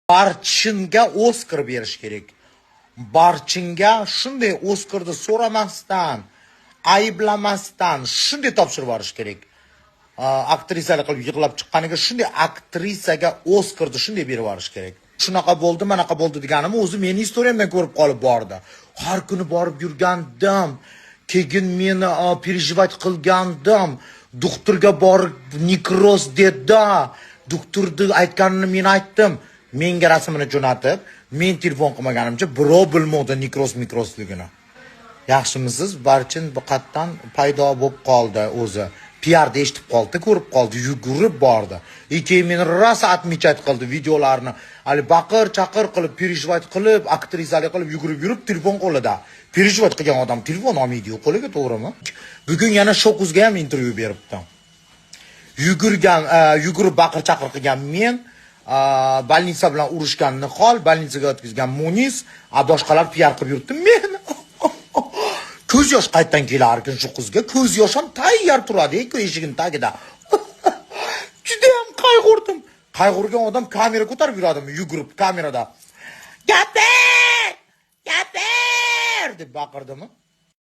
Barchinga Oskar berish kerak. Barchinga shunday Oskarni so'ramasdan, ayblamasdan shunday topshirib yuborish kerak. Aktrisalik qilib yig'lab chiqqaniga shunday aktrisaga Oskarni shunday berib yuborish kerak. Shunaqa bo'ldi, manaqa bo'ldi deganimni o'zi meni история mdan ko'rib qolib bordi. Har kuni borib yurgandim. Keyin meni переживать qilgandim. Doktorga borib, nekroz dedi. Doktorni aytganini men aytdim. Menga rasmini jo'natib, men telefon qilmaganimcha birov bilmovdi nekroz mikrozligini. Yaxshimisiz? Barchin bu qayerdan paydo bo'lib qoldi o'zi? Piarda eshitib qoldi, ko'rib qoldi, yugurib bordi. И keyin meni rosa отмечать qildi videolarni. Hali baqir chaqir qilib, переживать qilib, aktrisalik qilib yugurib yurib, telefon qo'lida. Переживать qilgan odam telefon olmaydi-yu qo'liga, to'g'rimi? Bugun yana Shokuzga ham intervyu beribdi. Yugurgan, yugurib baqir chaqir qilgan men, больница bilan urushgan Nihol, больница ga yotqizgan Munis, a boshqalar piar qilib yuribdi. Men ko'z yosh qayerdan kelar ekan shu qizga? Ko'z yosh ham tayyor turadi eshigini tagida. Judayam qayg'urdim. Qayg'urgan odam kamera ko'tarib yuradimi yugurib kamerada? "Gapir! Gapir!" deb baqirdimi?